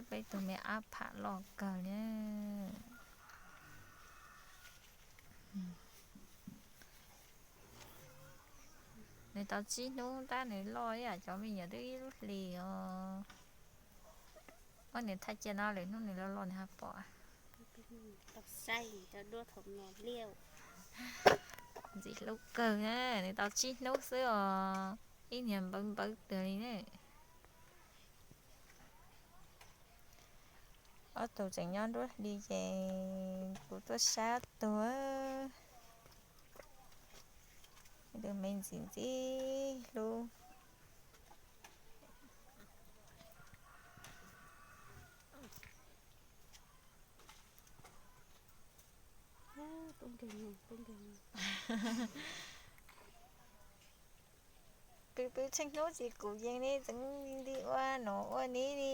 Peb tug me ab pham loj kawg li. Nws tau tsib hnub tab nws loj ib yam cov me nyuam twb ib lub hlis os. Ob niag thaij cia no lwm hnub nws loj loj nws ho pom. Ntxim hlub kawg na, nws tau tsib hnub xwb os, ib niag npawv npawv twg li na. Ob tug tseem nyob nruab hli ces kuv tuaj saib ob tug. Ib tug me ntxim ntxim hlub. Pw pw tsheej hnub tsis kuv yees li, txeev li ua nom ua ni li.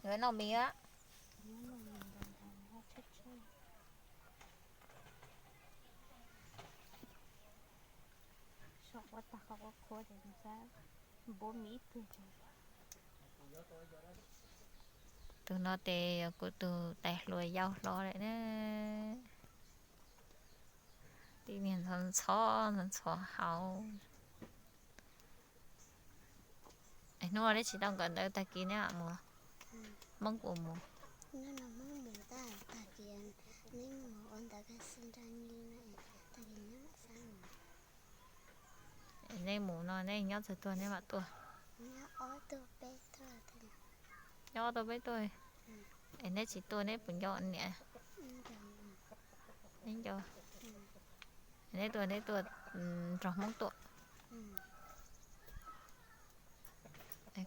Yuav noj mis a. Tus no ces yog kuv tus tais hluas yau hlo lawm na. Tib niag ntxhov ntxhov ntxhov ntxhov haus. Hnub no neb tsis tau nkawm ntawv tag kis neb mam mus? Hmoob puas mus? Neb mus no neb nyob txog tuag neb mam tuaj? Nyob ob tuaj peb tuaj. Es neb tsis tuaj neb puas nco niam? Neb nco. Neb tuaj neb tuaj nrog Hmoob tuaj.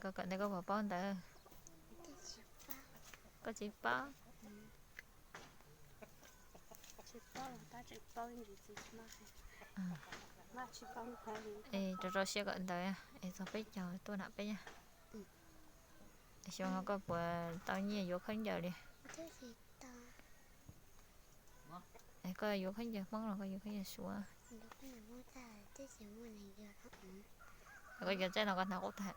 Koj kawm ntawv koj puas paub ntawv? Koj tsis paub? Es rau rau siab kawm ntawv es txog peb caug tuaj nram peb. Xyoo no koj puas tau nyiaj yuav khaub ncaws li? Es koj yuav khaub ncaws Hmoob los koj yuav khaub ncaws Suav? Koj yuav txaij no koj hnav qub tag.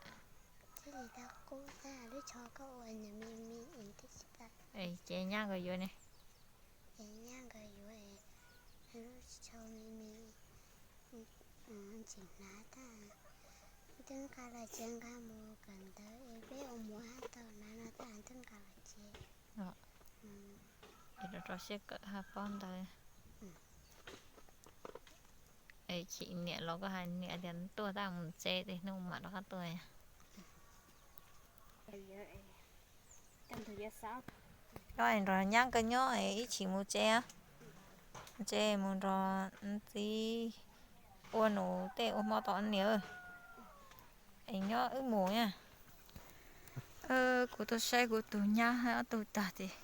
Ces nyab nkawd yuav ne. Ntxim hnav tag, twb nqa los tsev nqa mus kawm ntawv es peb ua muam hab tau hnav no tag twb nqa los tsev. Es rau rau siab kawm hab paub ntawv. Es chim niam los koj hais niam tias tuaj tag mus tsev tej hnub mam rov qab tuaj. Nyob nrog nyab kawg nyob ib chim mus tsev, mus tsev mus nrog txiv ua nus tej ua hmo tom niam. Es nyob wb mus na. Kuv tuaj saib kuv tus nyab hab ob tug tag ces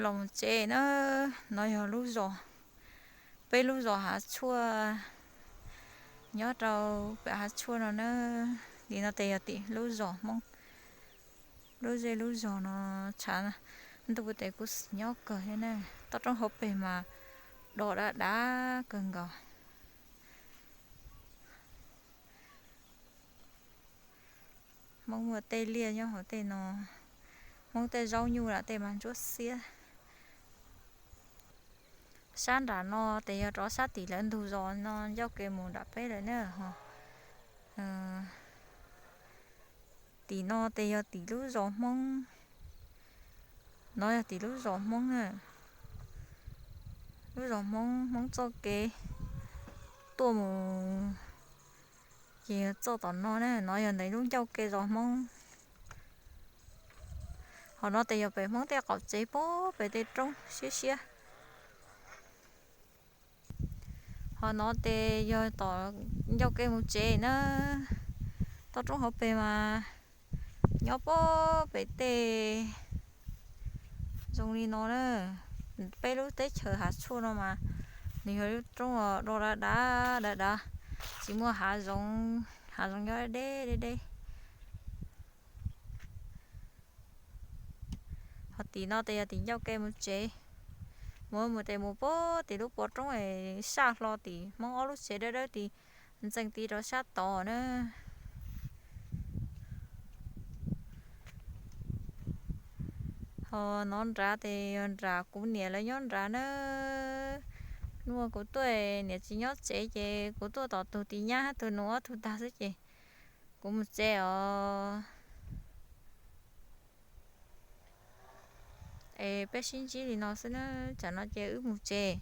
los mus tsev na. No yog lub zos, peb lub zos Hav Tshuaj, nyob rau pem Hav Tshuaj no na. Li no tes yog tim lub zos Hmoob, lub zej lub zos no tshav ntuj tes kuj xis nyob kawg thiab na. Toj roob hauv pes mas do dav dav kawg nkaus. Hmoob muaj tej liaj nyob hauv tej no, Hmoob tej zaub nyuj lam tej mas ntsuab xiab. Sab nram no tes yog rov sab tim lawv ntug zos no ncauj ke mus nram peb lawm na ho. Tim no tes yog tim lub zos Hmoob, no yog tim lub zos Hmoob na. Lub zos Hmoob, Hmoob txoj kev tuaj mus ces yog txoj tom no na, no yog ntawm lub ncauj ke zos Hmoob. Ho no tes yog pem Hmoob tej qaum tsev puag pem tej roob siab siab. Ho no tes yog tom ncauj ke mus tsev na, toj roob hauv pes mas nyob puag pem tej zoo li no na. Peb lub teb chaws Hav Tshuaj no mas nws yog lub roob do dav dav dav dav, tsis muaj hav zoov, hav zoov nyob deb deb deb. Ho tim no tes yog tim ncauj ke mus tsev, mus mus tes mus puag tim lub pov roob es saj hlo tim Hmoob ob lub tsev dawb dawb tim ntxees ti rau sab tod na. Nov nrad ces yog nram kuv niam lawv nyob nrad na. Hnub kuv tuaj niam tsis nyob tsev ces kuv tuaj tom tus tis nyab tus nus ob tug tag xwb ces kuv mus tsev os. Es peb sib ntsib li no xwb na, tsam no ces wb mus tsev.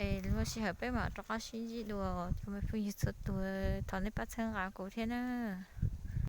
Es lwm sij hawm peb mam rov qab sib ntsib dua. Cov me phooj ywg txhua tus, thov nej pab txhawb nqa kuv thiab nawb.